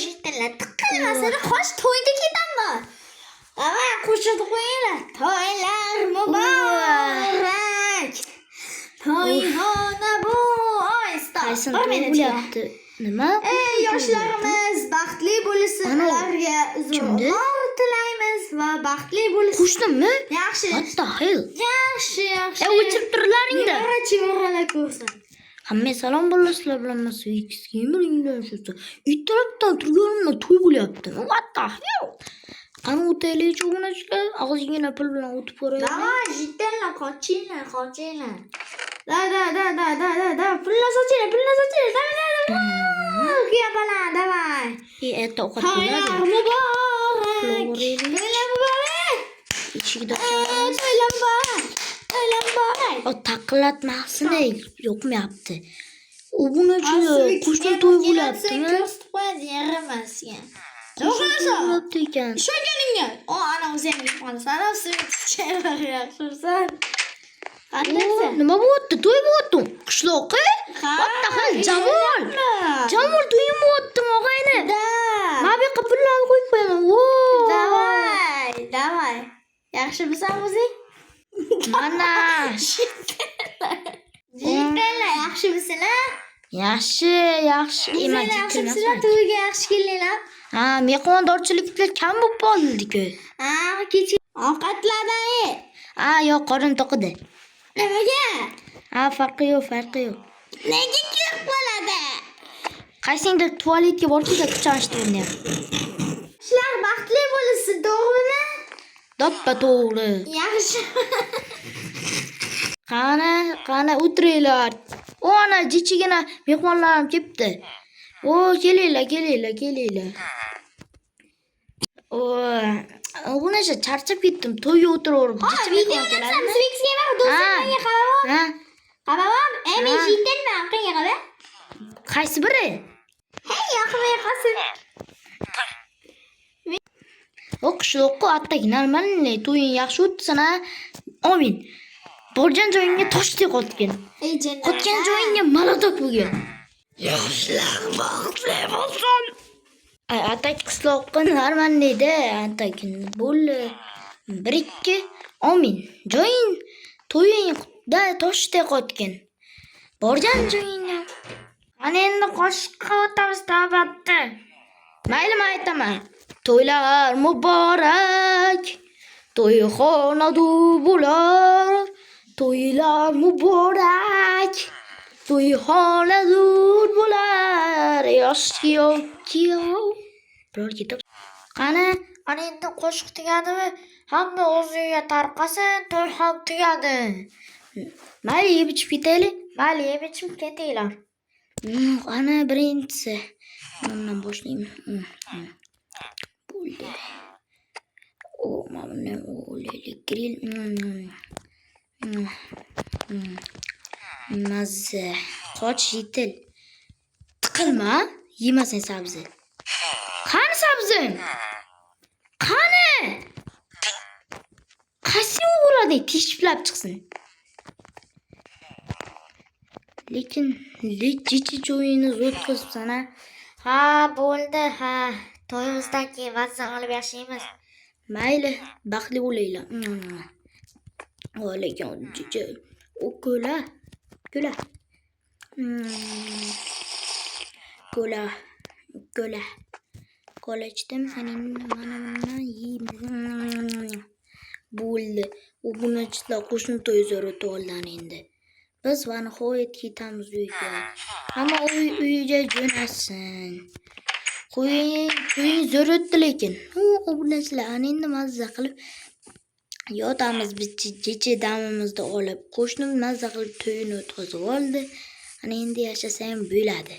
Jitlar tiqilmasin, xo'sh, to'yda ketaman. Давай, qo'shib qo'yinglar. To'ylar muborak. To'yxona bu. Oy, stop. Qaysin Bir to'y minutga. bo'lyapti? Nima? Ey yoshlarimiz baxtli bo'lsin. Ana, Ularga uzun kimdi? umr tilaymiz va baxtli bo'lsin. Qo'shnimmi? Yaxshi. What the hell? Yaxshi, yaxshi. E, o'chirib turlaringda. Nevara chevaralar ko'rsin. Hammaga salom bolalar, sizlar bilan men X Gamer shu. Ertalabdan turganimdan to'y bo'lyapti. What the hell? Qani o'taylik, obunachilar, ozgina pul bilan o'tib ko'raylik. Давай, jitlar, qochinglar, qochinglar. Да, да, да, да, да, да, да. Pulni sochinglar, pulni sochinglar. Давай, давай, давай. Kuya давай. E, erta ovqat To'ylar bo'ladi. muborak. Pulov. To'ylar muborak. Eshikni Ey, ochamiz. to'ylar muborak. To'ylar muborak. O taqillatmasini yoqmayapti. Obunachilar, qo'shni to'y bo'lyaptimi? Ko'rsatib qo'yadi, yaramasiga. Qo'shni to'y bo'lyapti ekan. Ishonganingga. O, ana o'zi ham yeb qolasan. Ana suv yaxshisan. O, Qandaysan? nima bo'lyapti? To'y bo'lyapti. Qishloqi? Ha, What the hell? Jamol. Jamol, to'yim bo'lyaptimi, og'ayni? Да. Mana bu yoqqa pullarni qo'yib qo'yaman. Во! Давай, давай. Yaxshimisan o'zing? Mana. Jitlar, yaxshimisinlar? Yaxshi, yaxshi. O'zinglar Ema, yaxshimisizlar? To'yga yaxshi keldinglar? Ha, mehmondorchiliklar kam bo'lib qoldi-ku. Ha, kecha ovqatlardan ye. Ha, yo'q, qorin to'qidi. Nimaga? Ha, farqi yo'q, farqi yo'q. Nega ko'p bo'ladi? Qaysingdir tualetga borib ketadi, kuchanishdi uni ham. Shular baxtli bo'lsin, to'g'rimi? To'ppa to'g'ri. Yaxshi. Qani, qani o'tiringlar. O, ana jichigina mehmonlarim kelibdi. O, kelinglar, kelinglar, kelinglar. O, obunachi, charchab ketdim. To'yga o'tiraverib. Ha, Jichi video mehmon olyapsan, keladimi? Swixga bor, do'stlaringga qarab. Ha, Qarab, ey, men Ha. jitinman, qilgan qara. Qaysi biri? Hey, yoqmay qolsin. O, qishloqqa attak нормальный to'ying yaxshi o'tsin, ha. Omin. Borgan joyingga toshdek qotgin. Ey, jannat. Qotgan joyingga молоток bo'lgin. Yoshlar baxtli bo'lsin. Ay, atak qishloqqa нормальный da, atak bo'ldi. Bir ikki omin. Joying to'yingda toshdek qotgin. Borgan joyingga. Ana endi qo'shiqqa o'tamiz navbatda. Mayli, men aytaman. To'ylar muborak. To'yxona bo'lar. To'ylar muborak. To'yxona dur bo'lar. Yosh kuyov, kuyov. Biror ketib. Qani, ana endi qo'shiq tugadimi? Hamma o'z uyiga tarqasin, to'y ham tugadi. Mayli, yeb ichib ketaylik. Mayli, yeb ichib ketinglar. Qani birinchisi. Bundan boshlayman. Bo'ldi. O, mana buni olaylik. Grill. Mazza. Qoch, yetil. Tiqilma, yemasang sabzi. Qani sabzim? Qani? Qaysi o'g'irlading? Teshib chiqsin. Lekin jichi joyini zo'r qilibsan, ha. Ha, bo'ldi, ha. To'yimizdan keyin mazza olib yashaymiz. Mayli, baxtli bo'linglar. O, lekin jichi o ko'la, ko'la. Ko'la, ko'la. Kola ichdim, ana endi mana bundan yeymiz. Bo'ldi. Obunachilar, qo'shni to'y zo'r o'tib oldi endi. Biz va nihoyat ketamiz uyga. Hamma uy uyiga jo'nasin. Qo'ying, to'ying zo'r o'tdi lekin. U obunachilar, ana endi mazza qilib yotamiz biz jichi damimizni olib. Qo'shnim mazza qilib to'yini o'tkazib oldi. Ana endi yashasa ham bo'ladi.